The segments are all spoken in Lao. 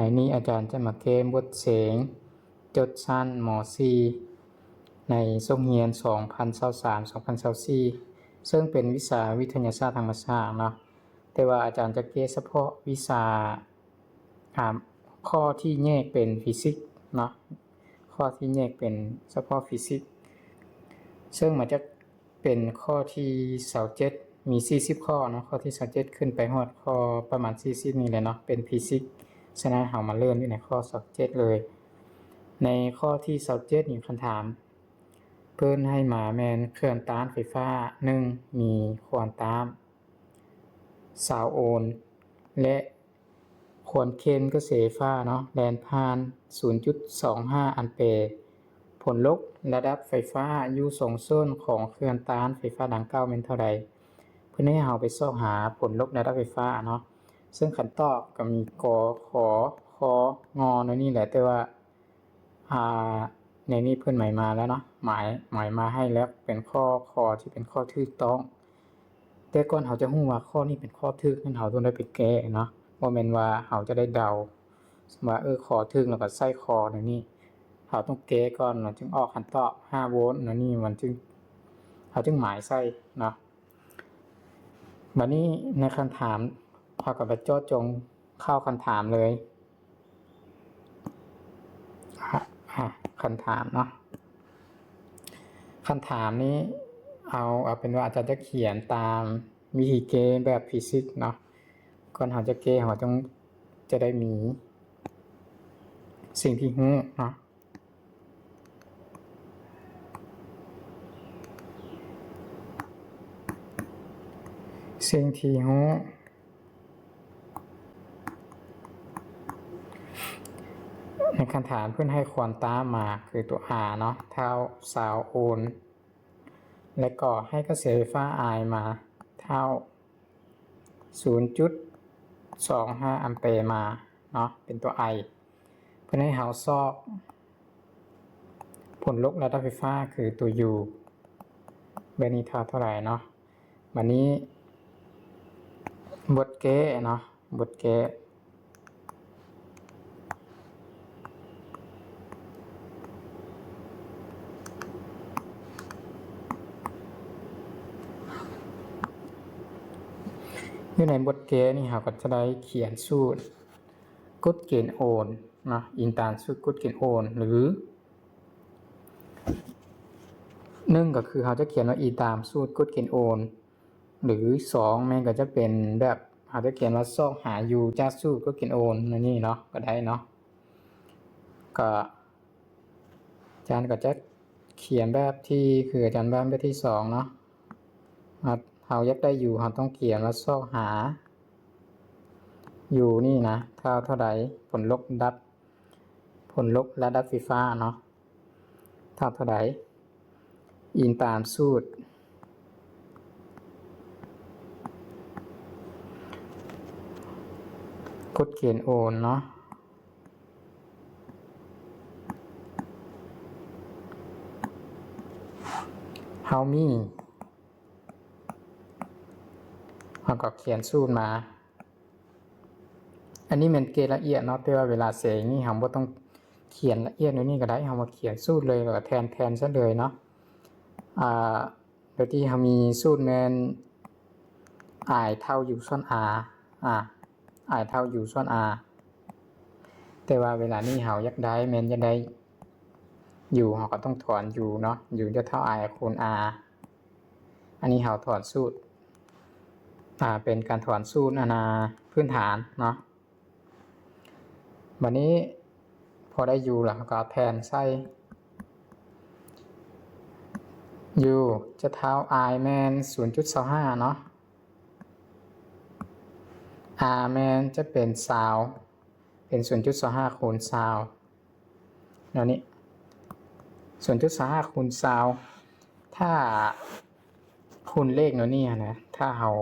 ໃນນີ້ອາຈານຈະມາແກ້ບົດເສັງຈົບຊັ້ນ ມ.ສີ່ ໃນສົກຮຽນ ສອງພັນຊາວສາມ ສອງພັນຊາວສີ່ ເຊິ່ງເປັນວິຊາວິທະຍາສາດທຳມະຊາດເນາະ, ແຕ່ວ່າອາຈານຈະແກ້ສະເພາະວິຊາ ອາ ຂໍ້ທີ່ແຍກເປັນຟີຊິກເນາະ, ຂໍ້ທີ່ແຍກເປັນສະເພາະຟີຊິກ ເຊິ່ງມາຈາກ ເປັນຂໍ້ທີຊາວເຈັດ ມີສີ່ສິບຂໍ້ເນາະ, ຂໍ້ທີຊາວເຈັດຂຶ້ນໄປຮອດຂໍ້ປະມານສີ່ສິບນີ້ແຫຼະເນາະ ເປັນຟີຊິກ, ສະນັ້ນເຮົາມາເລີ່ມຢູ່ໃນຂໍ້ຊາວເຈັດເລີຍ. ໃນຂໍ້ທີຊາວເຈັດນີ້ ຄຳຖາມເພິ່ນໃຫ້ມາແມ່ນເຄື່ອງຕ້ານໄຟຟ້າ ໜຶ່ງ ມີຄວາມຕ້ານ ຊາວໂອນ ແລະ ຄວາມເຂັ້ນກະແສໄຟຟ້າເນາະ ແລ່ນຜ່ານ ສູນຈຸດສອງຫ້າ ອຳແປ. ຜົນລົບລະດັບໄຟຟ້າຢູ່ສອງສ່ວນຂອງເຄື່ອງຕ້ານໄຟຟ້າດັ່ງກ່າວແມ່ນເທົ່າໃດ? ເພິ່ນໃຫ້ເຮົາໄປຊອກຫາຜົນລົບລະດັບໄຟຟ້າເນາະ, ເຊິ່ງຄຳຕອບກໍມີ ກ ຂ ຄ ງ ໃນນີ້ແຫຼະ, ແຕ່ວ່າ ອາ ໃນນີ້ເພິ່ນໝາຍມາແລ້ວເນາະ, ໝາຍ ໝາຍມາໃຫ້ແລ້ວ ເປັນຂໍ້ ຂ ທີ່ເປັນຂໍ້ຖືກຕ້ອງ. ແຕ່ກ່ອນເຮົາຈະຮູ້ວ່າຂໍ້ນີ້ເປັນຂໍ້ຖືກນັ້ນ ເຮົາຕ້ອງໄດ້ໄປແກ້ເນາະ, ບໍ່ແມ່ນວ່າເຮົາຈະໄດ້ເດົາວ່າ ເອີ ຂໍ້ຖືກແລ້ວກໍໃສ່ຂໍ້ໃນນີ້. ເຮົາຕ້ອງແກ້ກ່ອນ ເຮົາຈຶ່ງອອກຄຳຕອບ ຫ້າໂວນ ໃນນີ້ ມັນຈຶ່ງ ເຮົາຈຶ່ງໝາຍໃສ່ເນາະ. ບັດນີ້ໃນຄຳຖາມ ເຮົາກໍໄປເຈາະຈົງເຂົ້າຄຳຖາມເລີຍ. ອາ ຄຳຖາມເນາະ, ຄຳຖາມນີ້ເອົາ ເອົາເປັນວ່າອາຈານຈະຂຽນຕາມວິທີແກ້ແບບຟີຊິກເນາະ. ກ່ອນເຮົາຈະແກ້ ເຮົາຕ້ອງ ຈະໄດ້ມີສິ່ງທີ່ຮູ້ເນາະ. ສິ່ງທີ່ຮູ້ ໃນຄຳຖາມເພິ່ນໃຫ້ຄວາມຕ້ານມາຄືຕົວ R ເນາະ ເທົ່າ ຊາວໂອນ ແລະກໍໃຫ້ກະແສໄຟຟ້າ I ມາເທົ່າ ສູນຈຸດສອງຫ້າ ອຳແປມາເນາະ ເປັນຕົວ I. ເພິ່ນໃຫ້ເຮົາຊອກຜົນລົບລະດັບໄຟຟ້າຄືຕົວ U ແບບນີ້ເທົ່າເທົ່າໃດເນາະ. ບັດນີ້ບົດແກ້ເນາະ, ບົດແກ້ ຢູ່ໃນບົດແກ້ນີ້ ເຮົາກໍຈະໄດ້ຂຽນສູດກົດເກນໂອນເນາະ, ອີງຕາມສູດກົດເກນໂອນ ຫຼື ໜຶ່ງ ກໍຄືເຮົາຈະຂຽນວ່າອີງຕາມສູດກົດເກນໂອນ ຫຼື ສອງ ແມ່ນກໍຈະເປັນແບບ ເຮົາຈະຂຽນວ່າຊອກຫາ U ຈາກສູດກົດເກນໂອນ ແນວນີ້ເນາະ ກໍໄດ້ເນາະ. ກໍ ອາຈານກໍຈະຂຽນແບບທີ ຄືອາຈານວ່າແບບທີສອງເນາະ, ເຮົາຢາກໄດ້ U ເຮົາຕ້ອງຂຽນວ່າຊອກຫາ U ນີ້ນະ ເທົ່າເທົ່າໃດ ຜົນລົບລະດັບ ຜົນລົບລະດັບໄຟຟ້າເນາະ ເທົ່າເທົ່າໃດ ອີງຕາມສູດກົດເກນໂອນເນາະ. ເຮົາມີ ເຮົາກໍຂຽນສູດມາ. ອັນນີ້ແມ່ນເກດລະອຽດເນາະ, ແຕ່ວ່າເວລາເສັງນີ້ເຮົາບໍ່ຕ້ອງຂຽນລະອຽດແນວນີ້ກໍໄດ້, ເຮົາມາຂຽນສູດເລີຍ ແລ້ວກໍແທນ ແທນຊະເລີຍເນາະ. ອາ ໂດຍທີ່ເຮົາມີສູດແມ່ນ I ເທົ່າ U ສ່ວນ R ອາ I ເທົ່າ U ສ່ວນ R. ແຕ່ວ່າເວລານີ້ເຮົາຢາກໄດ້ ແມ່ນຢາກໄດ້ U ເຮົາກໍຕ້ອງຖອນ U ເນາະ, U ຈະເທົ່າ I ຄູນ R. ອັນນີ້ເຮົາຖອນສູດ ອາ ເປັນການຖອນສູດ ອັນນ່າ ພື້ນຖານເນາະ. ບັດນີ້ພໍໄດ້ U ແລ້ວ ເຮົາກໍເອົາແທນໃສ່ U ຈະເທົ່າ I ແມ່ນ ສູນຈຸດສອງຫ້າເນາະ, R ແມ່ນຈະເປັນຊາວ ເປັນ ສູນຈຸດສອງຫ້າ ຄູນຊາວ ແນວນີ້ ສູນຈຸດສອງຫ້າ ຄູນຊາວ. ຖ້າຄູນເລກແນວນີ້ຫັ້ນນະ ຖ້າເຮົາ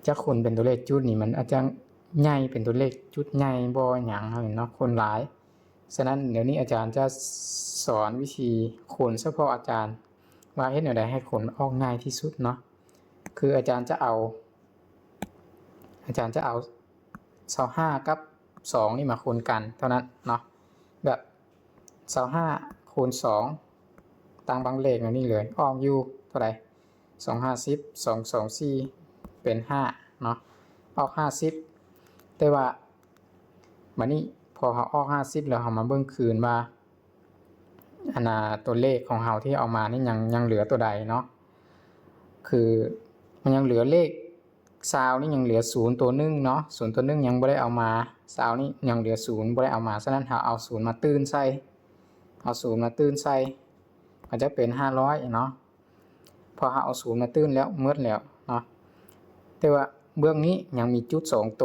ຈະຄູນເປັນຕົວເລກຈຸດນີ້ ມັນອາດຈະໃຫຍ່ເປັນຕົວເລກຈຸດໃຫຍ່ບໍ່ຫຍັງຫັ້ນເນາະ, ຄູນຫຼາຍ. ສະນັ້ນ ດຽວນີ້ອາຈານຈະສອນວິທີຄູນສະເພາະອາຈານ ວ່າເຮັດແນວໃດໃຫ້ຄູນອອກງ່າຍທີ່ສຸດເນາະ. ຄືອາຈານຈະເອົາ ອາຈານຈະເອົາ ຊາວຫ້າ ກັບ ສອງນີ້ມາຄູນກັນເທົ່ານັ້ນເນາະ ແບບ ຊາວຫ້າຄູນສອງ ຕາມບັ້ງເລກແນວນີ້ເລີຍ ອອກຢູ່ເທົ່າໃດ? ສອງຫ້າສິບ ສອງສອງສີ່ ເປັນຫ້າເນາະ ອອກຫ້າສິບ ແຕ່ວ່າບາດນີ້ພໍເຮົາອອກຫ້າສິບແລ້ວ ເຮົາມາເບິ່ງຄືນວ່າ ອັນນ່າ ຕົວເລກຂອງເຮົາທີ່ເອົາມານີ້ຍັງ ຍັງເຫຼືອຕົວໃດເນາະ ຄືມັນຍັງເຫຼືອເລກ ຊາວນີ້ຍັງເຫຼືອສູນຕົວໜຶ່ງເນາະ ສູນຕົວໜຶ່ງຍັງບໍ່ໄດ້ເອົາມາ ຊາວນີ້ຍັງເຫຼືອສູນບໍ່ໄດ້ເອົາມາ ສະນັ້ນເຮົາເອົາສູນມາຕື່ນໃສ່ ເອົາສູນມາຕື່ນໃສ່ ກໍຈະເປັນຫ້າຮ້ອຍເນາະ ເພາະເຮົາເອົາສູນມາຕື່ນແລ້ວໝົດແລ້ວເນາະ ແຕ່ວ່າເບື້ອງນີ້ຍັງມີຈຸດສອງໂຕ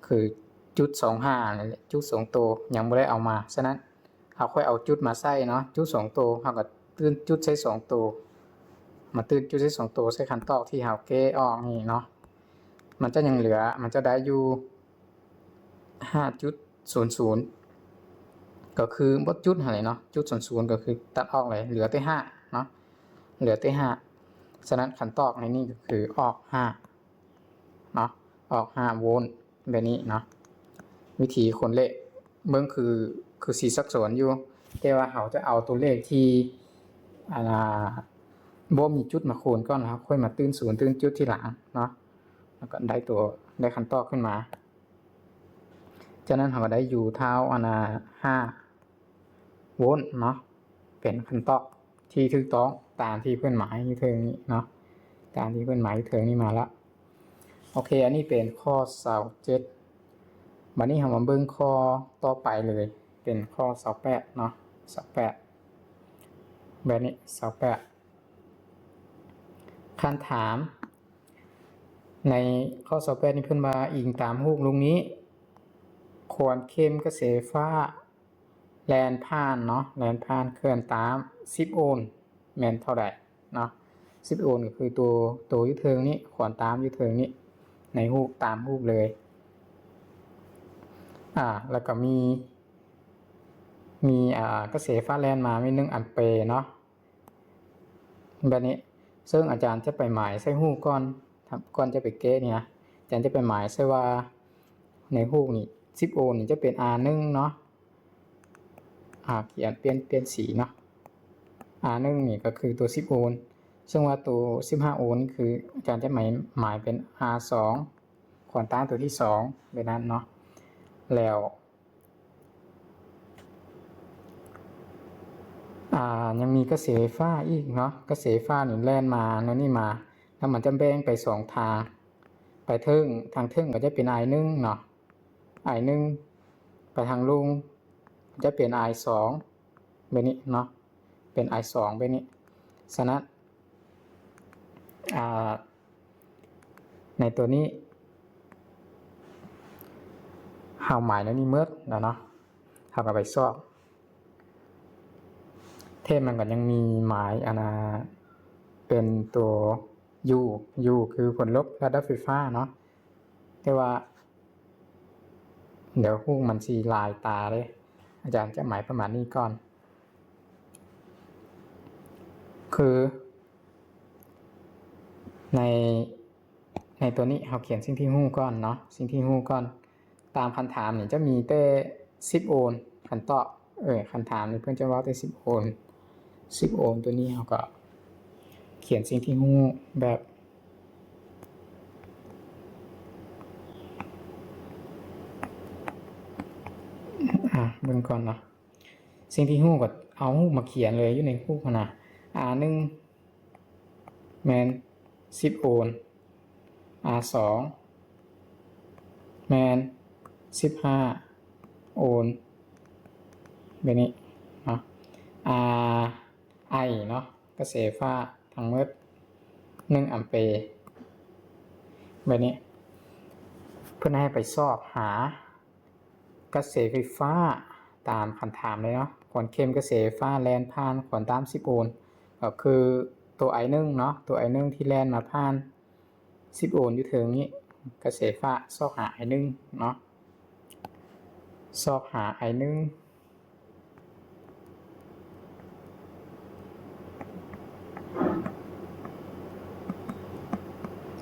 ຄືຈຸດສອງຫ້ານັ້ນແຫຼະ ຈຸດສອງໂຕຍັງບໍ່ໄດ້ເອົາມາ ສະນັ້ນ ເຮົາຄ່ອຍເອົາຈຸດມາໃສ່ເນາະ ຈຸດສອງໂຕ ເຮົາກໍຕື່ນຈຸດໃສ່ສອງໂຕ ມາຕື່ນຈຸດໃສ່ສອງໂຕ ໃສ່ຄັນຕອກທີ່ເຮົາແກ້ອອກນີ້ເນາະ ມັນຈະຍັງເຫຼືອ ມັນຈະໄດ້ຢູ່ຫ້າຈຸດສູນສູນ ກໍຄືບໍ່ຈຸດຫັ້ນແຫຼະເນາະ ຈຸດສູນສູນກໍຄືຕັດອອກເລີຍ ເຫຼືອແຕ່ຫ້າເນາະ ເຫຼືອແຕ່ຫ້າ ສະນັ້ນຄັນຕອກໃນນີ້ກໍຄືອອກຫ້າເນາະ ອອກຫ້າໂວນ ແບບນີ້ເນາະ ວິທີຄູນເລກເບິ່ງຄື ຄືຊິສັບສົນຢູ່ ແຕ່ວ່າເຮົາຈະເອົາຕົວເລກທີ່ ອັນນ່າ ບໍ່ມີຈຸດມາຄູນກ່ອນ ແລ້ວເຮົາຄ່ອຍມາຕື່ນສູນຕື່ນຈຸດທີຫຼັງເນາະ ແລ້ວກໍໄດ້ຕົວ ໄດ້ຄັນຕອບຂຶ້ນມາ ຈາກນັ້ນເຮົາກໍໄດ້ຢູ່ທ້າວ ອັນນ່າ ຫ້າ ໂວນເນາະ ເປັນຄຳຕອບທີ່ຖືກຕ້ອງຕາມທີ່ເພິ່ນໝາຍຢູ່ເທິງນີ້ເນາະ ຕາມທີ່ເພິ່ນໝາຍຢູ່ເທິງນີ້ມາລະ. ໂອເຄ ອັນນີ້ເປັນຂໍ້ຊາວເຈັດ ບາດນີ້ເຮົາມາເບິ່ງຂໍ້ຕໍ່ໄປເລີຍ ເປັນຂໍ້ຊາວແປດເນາະ ຊາວແປດ ແບບນີ້ ຊາວແປດ ຄັນຖາມ ໃນຂໍ້ຊາວແປດນີ້ເພິ່ນວ່າ ອີງຕາມຮູບລູກນີ້ ຂວນເຂັມກະແສໄຟຟ້າ ແລ່ນຜ່ານເນາະ ແລ່ນຜ່ານເຄື່ອນຕາມສິບໂອນ ແມ່ນເທົ່າໃດເນາະ ສິບໂອນກໍຄືໂຕ ໂຕຢູ່ເທິງນີ້ ຂວນຕາມຢູ່ເທິງນີ້ ໃນຮູບ ຕາມຮູບເລີຍ ອາ ແລ້ວກໍມີ ມີ ອາ ກະແສໄຟຟ້າແລ່ນມາມີໜຶ່ງອຳເປເນາະ ແບບນີ້ ເຊິ່ງອາຈານຈະໄປໝາຍໃສ່ຮູບກ່ອນ ກ່ອນຈະໄປແກ້ນີ້ນະ ອາຈານຈະໄປໝາຍໃສ່ວ່າ ໃນຮູບນີ້ ສິບໂອນນີ້ຈະເປັນ ອາ ໜຶ່ງເນາະ ອາ ຂຽນ ປ່ຽນ ປ່ຽນສີເນາະ ອາ ໜຶ່ງນີ້ກໍຄືໂຕສິບໂອນ ເຊິ່ງວ່າໂຕສິບຫ້າໂອນນີ້ຄືອາຈານຈະໝາຍ ໝາຍເປັນ ອາ ສອງ ຂວນຕາມໂຕທີສອງ ແບບນັ້ນເນາະ ແລ້ວ ອາ ຍັງມີກະແສໄຟຟ້າອີກເນາະ ກະແສໄຟຟ້ານີ້ແລ່ນມາແນວນີ້ມາ ແລ້ວມັນຈະແບ່ງໄປສອງທາງ ໄປເທິງ ທາງເທິງກໍຈະເປັນ ອາຍໜຶ່ງເນາະ ອາຍໜຶ່ງ ໄປທາງລຸ່ມຈະເປັນ ອາຍສອງ ແບບນີ້ເນາະ ເປັນ ອາຍສອງ ແບບນີ້ ສະນັ້ນ ອາ ໃນຕົວນີ້ ເຮົາໝາຍແນວນີ້ໝົດແລ້ວເນາະ ເຮົາກໍໄປຊອກ ແທ້ມັນກໍຍັງມີໝາຍ ອັນນ່າ ເປັນຕົວ U U ຄືຜົນລົບລະດັບໄຟຟ້າເນາະ ແຕ່ວ່າ ດຽວຮູບມັນຊິລາຍຕາເດ້ ອາຈານຈະໝາຍປະມານນີ້ກ່ອນ ຄື ໃນ ໃນຕົວນີ້ເຮົາຂຽນສິ່ງທີ່ຮູ້ກ່ອນເນາະ ສິ່ງທີ່ຮູ້ກ່ອນ ຕາມຄຳຖາມນີ້ຈະມີແຕ່ສິບໂອນ ຄຳຕອບ ເອີ ຄຳຖາມນີ້ເພິ່ນຈະເວົ້າແຕ່ສິບໂອນ ສິບໂອນ ຕົວນີ້ເຮົາກໍຂຽນສິ່ງທີ່ຮູ້ແບບ ອາ ເບິ່ງກ່ອນເນາະ ສິ່ງທີ່ຮູ້ກໍເອົາຮູບມາຂຽນເລີຍ ຢູ່ໃນຮູບຫັ້ນນະ ອາ ໜຶ່ງ ແມ່ນສິບໂອນ ອາ ສອງ ແມ່ນສິບຫ້າໂອນ ແບບນີ້ເນາະ ອາ ໄອເນາະ ກະແສໄຟຟ້າທັງໝົດໜຶ່ງອຳເປ ແບບນີ້ ເພິ່ນໃຫ້ໄປຊອກຫາ ກະແສໄຟຟ້າຕາມຄຳຖາມເລີຍເນາະ ຂວນເຂັມກະແສໄຟຟ້າແລ່ນຜ່ານຂວນຕາມສິບໂອນ ກໍຄືໂຕ ໄອໜຶ່ງ ເນາະ ໂຕ ໄອໜຶ່ງ ທີ່ແລ່ນມາຜ່ານສິບໂອນຢູ່ເທິງນີ້ ກະແສໄຟຟ້າ ຊອກຫາ ໄອໜຶ່ງ ເນາະ ຊອກຫາ ໄອໜຶ່ງ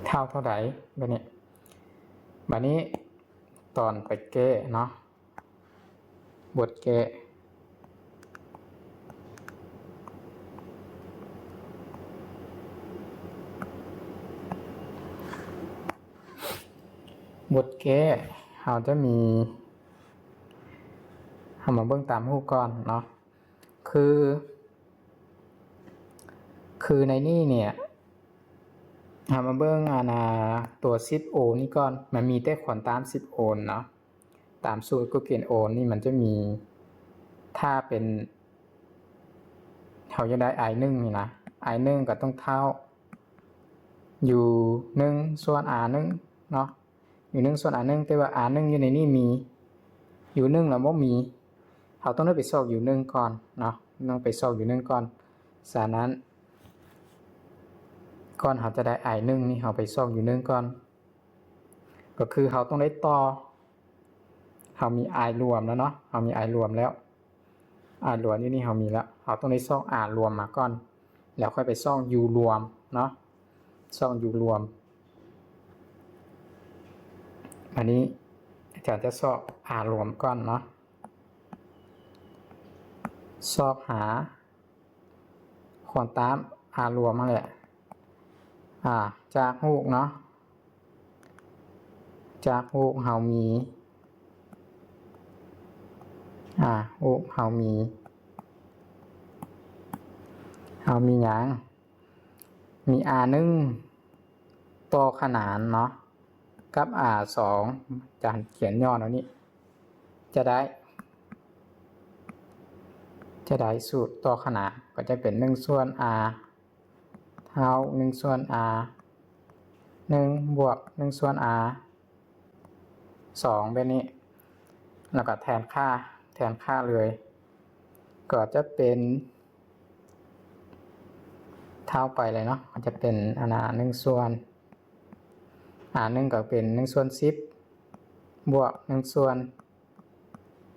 ເທົ່າເທົ່າໃດ ແບບນີ້ ບາດນີ້ ຕອນໄປແກ້ເນາະ ບົດແກ້ ບົດແກ້ ເຮົາຈະມີ ເຮົາມາເບິ່ງຕາມຮູບກ່ອນເນາະ ຄື ຄືໃນນີ້ເນີ້ຍ ເຮົາມາເບິ່ງອັນນາ ຕົວສິບໂອມນີ້ກ່ອນ ມັນມີແຕ່ຄວາມຕ້ານສິບໂອມເນາະ ຕາມສູດກົດເກນໂອມນີ້ມັນຈະມີ ຖ້າເປັນ ເຮົາຢາກໄດ້ I ໜຶ່ງນີ້ນະ I ໜຶ່ງກໍຕ້ອງເທົ່າ U ໜຶ່ງສ່ວນ R ໜຶ່ງເນາະ U ໜຶ່ງສ່ວນ R ໜຶ່ງ ແຕ່ວ່າ R ໜຶ່ງຢູ່ໃນນີ້ມີ U ໜຶ່ງລະບໍ່ມີ ເຮົາຕ້ອງໄດ້ໄປຊອກ U ໜຶ່ງກ່ອນເນາະ ຕ້ອງໄປຊອກ U ໜຶ່ງກ່ອນ ສະນັ້ນ ກ່ອນເຮົາຈະໄດ້ I ໜຶ່ງນີ້ ເຮົາໄປຊອກ U ໜຶ່ງກ່ອນ ກໍຄືເຮົາຕ້ອງໄດ້ຕໍ່ ເຮົາມີ I ລວມແລ້ວເນາະ ເຮົາມີ I ລວມແລ້ວ R ລວມຢູ່ນີ້ເຮົາມີແລ້ວ ເຮົາຕ້ອງໄດ້ຊອກ R ລວມມາກ່ອນ ແລ້ວຄ່ອຍໄປຊອກ U ລວມເນາະ ຊອກ U ລວມ ອັນນີ້ອາຈານຈະຊອກ R ລວມກ່ອນເນາະ ຊອກຫາ ຄວາມຕ້ານ R ລວມຫັ້ນແຫຼະ ອາ ຈາກຮູບເນາະ ຈາກຮູບເຮົາມີ ອາ ຮູບເຮົາມີ ເຮົາມີຫຍັງ? ມີ R ໜຶ່ງ ຕໍ່ຂະໜານເນາະ ກັບ R ສອງ ຈານຂຽນຫຍໍ້ເອົານີ້ ຈະໄດ້ ຈະໄດ້ສູດຕໍ່ຂະໜານ ກໍຈະເປັນ ໜຶ່ງສ່ວນ R ເທົ່າ ໜຶ່ງສ່ວນ R ໜຶ່ງບວກ ໜຶ່ງສ່ວນ R ສອງ ແບບນີ້ ແລ້ວກໍແທນຄ່າ ແທນຄ່າເລີຍ ກໍຈະເປັນ ເທົ່າໄປເລີຍເນາະ ກໍຈະເປັນ ອັນນາ ໜຶ່ງສ່ວນ R ໜຶ່ງກໍເປັນ ໜຶ່ງສ່ວນສິບ ບວກ ໜຶ່ງສ່ວນ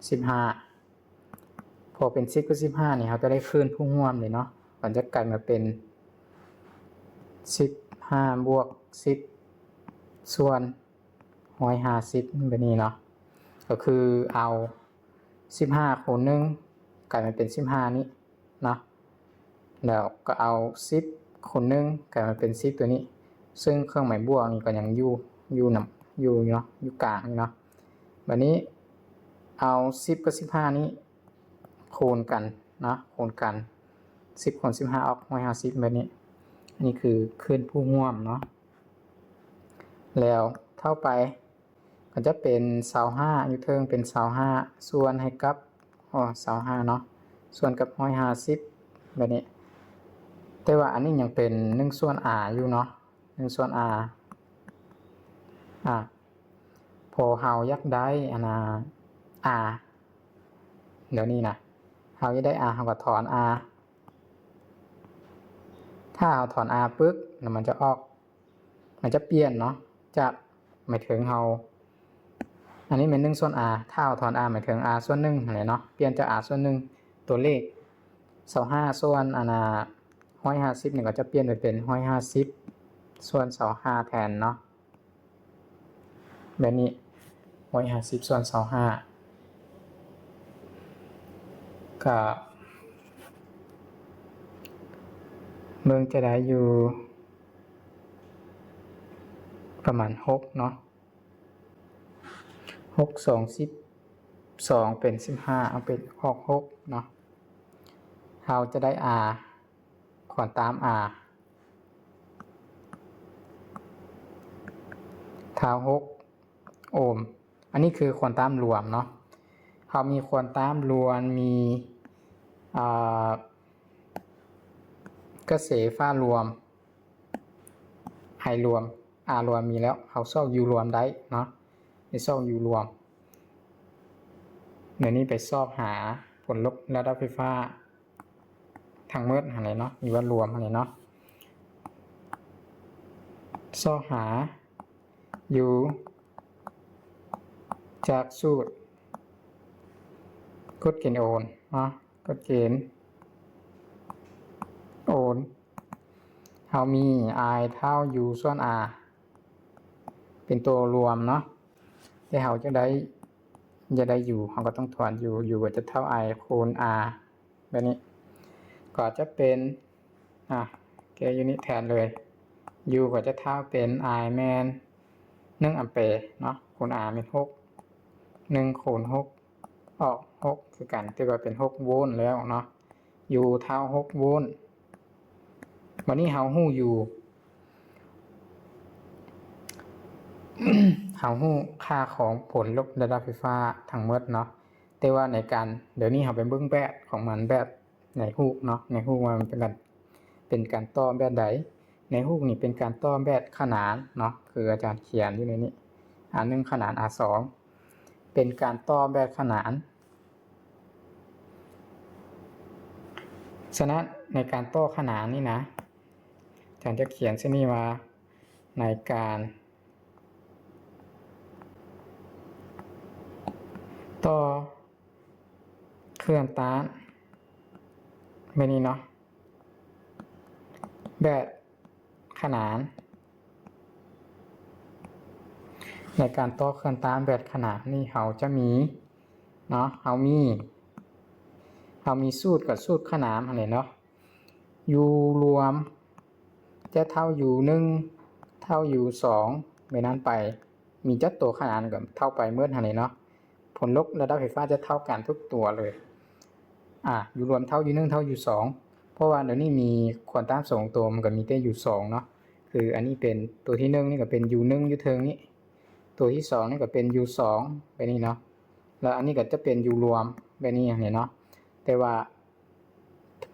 ສິບຫ້າ ພໍເປັນສິບກັບສິບຫ້ານີ້ ເຮົາຈະໄດ້ຄື້ນຜູ້ຮ່ວມເລີຍເນາະ ມັນຈະກາຍມາເປັນ ສິບຫ້າບວກສິບ ສ່ວນ ຮ້ອຍຫ້າສິບ ແບບນີ້ເນາະ ກໍຄືເອົາສິບຫ້າຄູນໜຶ່ງ ກາຍມາເປັນສິບຫ້ານີ້ເນາະ ແລ້ວກໍເອົາສິບຄູນໜຶ່ງ ກາຍມາເປັນສິບຕົວນີ້ ເຊິ່ງເຄື່ອງໝາຍບວກນີ້ກໍຍັງຢູ່ ຢູ່ນຳ ຢູ່ເນາະ ຢູ່ກາງນີ້ເນາະ ບາດນີ້ເອົາສິບກັບສິບຫ້ານີ້ ຄູນກັນເນາະ ຄູນກັນ ສິບຄູນສິບຫ້າອອກຮ້ອຍຫ້າສິບ ແບບນີ້ ອັນນີ້ຄືຄື້ນຜູ້ຮ່ວມເນາະ ແລ້ວເທົ່າໄປ ກໍຈະເປັນຊາວຫ້າ ຢູ່ເທິງເປັນຊາວຫ້າ ສ່ວນໃຫ້ກັບ ອໍ ຊາວຫ້າເນາະ ສ່ວນກັບຮ້ອຍຫ້າສິບ ແບບນີ້ ແຕ່ວ່າອັນນີ້ຍັງເປັນ ໜຶ່ງສ່ວນ R ຢູ່ເນາະ ໜຶ່ງສ່ວນ R ອາ ພໍເຮົາຢາກໄດ້ອັນນາ R ດຽວນີ້ນະ ເຮົາຢາກໄດ້ R ເຮົາກໍຖອນ R ຖ້າເຮົາຖອນ R ປຶບ ແລ້ວມັນຈະອອກ ມັນຈະປ່ຽນເນາະ ຈາກ ໝາຍເຖິງເຮົາ ອັນນີ້ແມ່ນ ໜຶ່ງສ່ວນ R ຖ້າເຮົາຖອນ R ໝາຍເຖິງ R ສ່ວນໜຶ່ງຫັ້ນແຫຼະເນາະ ປ່ຽນຈາກ R ສ່ວນໜຶ່ງ ຕົວເລກ ຊາວຫ້າ ສ່ວນ ອັນນາ ຮ້ອຍຫ້າສິບນີ້ ກໍຈະປ່ຽນໄປເປັນ ຮ້ອຍຫ້າສິບ ສ່ວນ ຊາວຫ້າ ແທນເນາະ ແບບນີ້ ຮ້ອຍຫ້າສິບ ສ່ວນ ຊາວຫ້າ ກະເບິ່ງຈະໄດ້ຢູ່ປະມານ ຫົກ ເນາະ ຫົກ ສອງ ສິບສອງ ເປັນ ສິບຫ້າ ເອົາໄປອອກ ຫົກ ເນາະ ເຮົາຈະໄດ້ R ຄວາມຕ້ານ R ເທົ່າ ຫົກ ໂອມ ອັນນີ້ຄືຄວາມຕ້ານລວມເນາະ ເຮົາມີຄວາມຕ້ານລວມ ມີ ອ່າ ກະແສໄຟຟ້າລວມ I ລວມ R ລວມມີແລ້ວ ເຮົາຊອກ U ລວມໄດ້ເນາະ ໄປຊອກ U ລວມ ດຽວນີ້ໄປຊອກຫາຜົນລົບລະດັບໄຟຟ້າທັງໝົດຫັ້ນແຫຼະເນາະ ຫຼືວ່າລວມຫັ້ນແຫຼະເນາະ ຊອກຫາ U ຈາກສູດກົດເກນໂອມເນາະ ກົດເກນໂອມ ເຮົາມີ I ເທົ່າ U ສ່ວນ R ເປັນຕົວລວມເນາະ ແຕ່ເຮົາຢາກໄດ້ ຢາກໄດ້ u ເຮົາກໍຕ້ອງຖອນ u, u ກໍຈະເທົ່າ i ຄູນ r ແບບນີ້ ກໍຈະເປັນ ອ່າ ແກ້ຢູ່ນີ້ແທນເລີຍ u ກໍຈະເທົ່າເປັນ i ແມ່ນ ໜຶ່ງອຳເປເນາະ ຄູນ r ແມ່ນ ຫົກ ໜຶ່ງຄູນ ຫົກ ອອກ ຫົກ ຄືກັນ ຖືວ່າເປັນ ຫົກໂວນແລ້ວເນາະ u ເທົ່າ ຫົກໂວນ. ບັດນີ້ເຮົາຮູ້ u ເຮົາຮູ້ຄ່າຂອງຜົນລົບລະດັບໄຟຟ້າທັງໝົດເນາະ ແຕ່ວ່າໃນການ ດຽວນີ້ເຮົາໄປເບິ່ງແບບຂອງມັນ ແບບໃນຮູບເນາະ ໃນຮູບວ່າມັນເປັນການ ເປັນການຕໍ່ແບບໃດ. ໃນຮູບນີ້ເປັນການຕໍ່ແບບຂະໜານເນາະ ຄືອາຈານຂຽນຢູ່ໃນນີ້ r ໜຶ່ງຂະໜານ r ສອງ ເປັນການຕໍ່ແບບຂະໜານ. ສະນັ້ນໃນການຕໍ່ຂະໜານນີ້ນະ ອາຈານຈະຂຽນເຊັ່ນນີ້ວ່າ ໃນການຕໍ່ເຄື່ອນຕ້ານ ແບບນີ້ເນາະ ແບບຂະໜານ. ໃນການຕໍ່ເຄື່ອນຕ້ານແບບຂະໜານນີ້ ເຮົາຈະມີເນາະ ເຮົາມີ ເຮົາມີສູດກັບສູດຂະໜານຫັ້ນແຫຼະເນາະ u ລວມຈະເທົ່າ u ໜຶ່ງ ເທົ່າ u ສອງ ແບບນັ້ນໄປ ມີຈັກຕົວຂະໜານກໍເທົ່າໄປໝົດຫັ້ນແຫຼະເນາະ ຜົນລົບລະດັບໄຟຟ້າຈະເທົ່າກັນທຸກຕົວເລີຍ. ອ່າ u ລວມເທົ່າ u ໜຶ່ງ ເທົ່າ u ສອງ ເພາະວ່າດຽວນີ້ມີຄວາມຕ້ານສອງຕົວ ມັນກໍມີແຕ່ u ສອງເນາະ ຄືອັນນີ້ເປັນຕົວທີໜຶ່ງ ນີ້ກໍເປັນ u ໜຶ່ງ ຢູ່ເທິງນີ້ ຕົວທີສອງນີ້ກໍເປັນ u ສອງ ແບບນີ້ເນາະ ແລ້ວອັນນີ້ກໍຈະເປັນ u ລວມແບບນີ້ເນາະ ແຕ່ວ່າ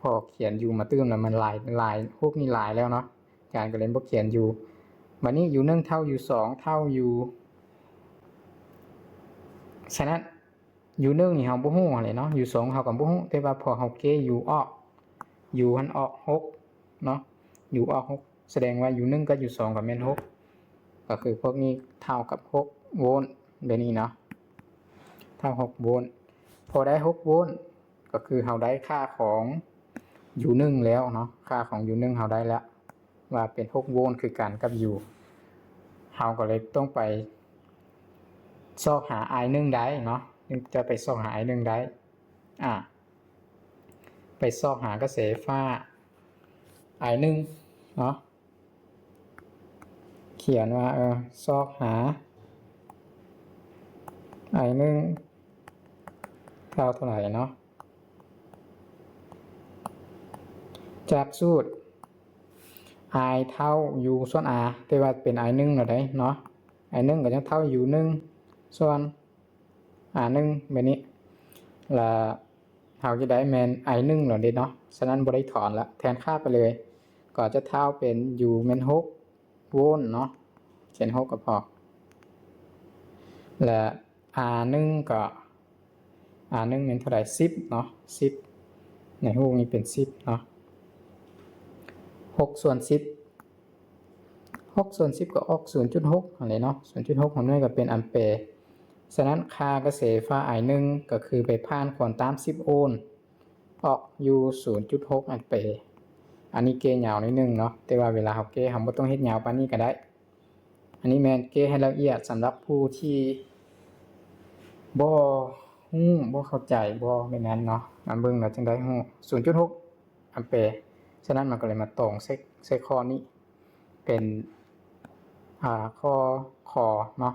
ພໍຂຽນ u ມາຕື່ມແລ້ວມັນຫຼາຍ ຫຼາຍ ຮູບນີ້ຫຼາຍແລ້ວເນາະ ອາຈານກໍເລີຍບໍ່ຂຽນ u. ບັດນີ້ u ໜຶ່ງເທົ່າ u ສອງເທົ່າ u ສະນັ້ນ u ໜຶ່ງນີ້ເຮົາບໍ່ຮູ້ຫັ້ນແຫຼະເນາະ u ສອງເຮົາກໍບໍ່ຮູ້ ແຕ່ວ່າພໍເຮົາແກ້ u ອອກ u ຫັ້ນອອກ ຫົກເນາະ u ອອກ ຫົກ ສະແດງວ່າ u ໜຶ່ງກັບ u ສອງກໍແມ່ນ ຫົກ ກໍຄືພວກນີ້ເທົ່າກັບ ຫົກໂວນ ແບບນີ້ເນາະ ເທົ່າ ຫົກໂວນ. ພໍໄດ້ ຫົກໂວນ ກໍຄືເຮົາໄດ້ຄ່າຂອງ u ໜຶ່ງແລ້ວເນາະ ຄ່າຂອງ u ໜຶ່ງເຮົາໄດ້ແລ້ວ ວ່າເປັນ ຫົກໂວນ ຄືກັນກັບ u ເຮົາກໍເລີຍຕ້ອງໄປຊອກຫາ i ໜຶ່ງໄດ້ເນາະ ຈະໄປຊອກຫາ i ໜຶ່ງໄດ້ ອ່າ ໄປຊອກຫາກະແສໄຟຟ້າ i ໜຶ່ງເນາະ ຂຽນວ່າ ເອີ ຊອກຫາ i ໜຶ່ງເທົ່າເທົ່າໃດເນາະ ຈາກສູດ i ເທົ່າ u ສ່ວນ r ແຕ່ວ່າເປັນ i ໜຶ່ງແລ້ວເດ້ເນາະ i ໜຶ່ງກໍຍັງເທົ່າ u ໜຶ່ງສ່ວນ r ໜຶ່ງແບບນີ້ ລະເຮົາຈະໄດ້ແມ່ນ i ໜຶ່ງແລ້ວເດ້ເນາະ ສະນັ້ນບໍ່ໄດ້ຖອນລະ ແທນຄ່າໄປເລີຍ ກໍຈະເທົ່າເປັນ u ແມ່ນ ຫົກໂວນເນາະ ຂຽນ ຫົກ ກໍພໍ ແລະ r ໜຶ່ງກໍ r ໜຶ່ງແມ່ນເທົ່າໃດ ສິບເນາະ ສິບ ໃນຮູບນີ້ເປັນ ສິບເນາະ ຫົກສ່ວນ ສິບ ຫົກສ່ວນ ສິບ ກໍອອກ ສູນຈຸດຫົກຫັ້ນແຫຼະເນາະ ສູນຈຸດຫົກ ຫາໜ່ວຍກໍເປັນອຳແປ ສະນັ້ນຄ່າກະແສໄຟຟ້າ i ໜຶ່ງກໍຄືໄປຜ່ານຄວາມຕ້ານ ສິບໂອນ ອອກຢູ່ ສູນຈຸດຫົກ ອຳແປ. ອັນນີ້ແກ້ຍາວໜ້ອຍໜຶ່ງເນາະ ແຕ່ວ່າເວລາເຮົາແກ້ເຮົາບໍ່ຕ້ອງເຮັດຍາວປານນີ້ກໍໄດ້. ອັນນີ້ແມ່ນແກ້ໃຫ້ລະອຽດສຳລັບຜູ້ທີ່ບໍ່ຮູ້ ບໍ່ເຂົ້າໃຈ ບໍ່ແມ່ນນັ້ນເນາະ ມາເບິ່ງແລ້ວຈຶ່ງໄດ້ຮູ້ ສູນຈຸດຫົກ ອຳແປ. ສະນັ້ນມັນກໍເລີຍມາຕອງໃສ່ ໃສ່ຂໍ້ນີ້ ເປັນ ອ່າ ຂໍ້ ຄ ເນາະ.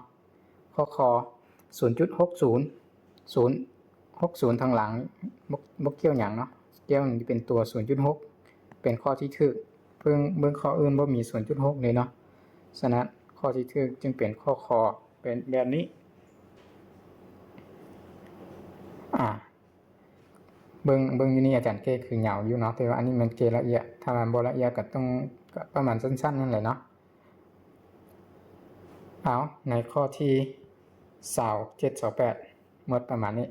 ຂໍ້ ຄ ສູນຈຸດຫົກສູນ ສູນ ຫົກສູນທາງຫຼັງ ບໍ່ ບໍ່ກ່ຽວຫຍັງເນາະ ກ່ຽວນີ້ເປັນຕົວ ສູນຈຸດຫົກ ເປັນຂໍ້ທີ່ຖືກ. ເບິ່ງ ເບິ່ງຂໍ້ອື່ນບໍ່ມີ ສູນຈຸດຫົກເລີຍເນາະ. ສະນັ້ນ ຂໍ້ທີ່ຖືກຈຶ່ງເປັນຂໍ້ ຄ ເປັນແບບນີ້. ອ່າ ເບິ່ງ ເບິ່ງຢູ່ນີ້ອາຈານແກ້ຄືຍາວຢູ່ເນາະ ແຕ່ວ່າອັນນີ້ມັນແກ້ລະອຽດ ຖ້າມັນບໍ່ລະອຽດກໍຕ້ອງ ກໍປະມານສັ້ນໆນັ້ນແຫຼະເນາະ. ເອົາ ໃນຂໍ້ທີຊາວເຈັດ ຊາວແປດ ໝົດປະມານນີ້.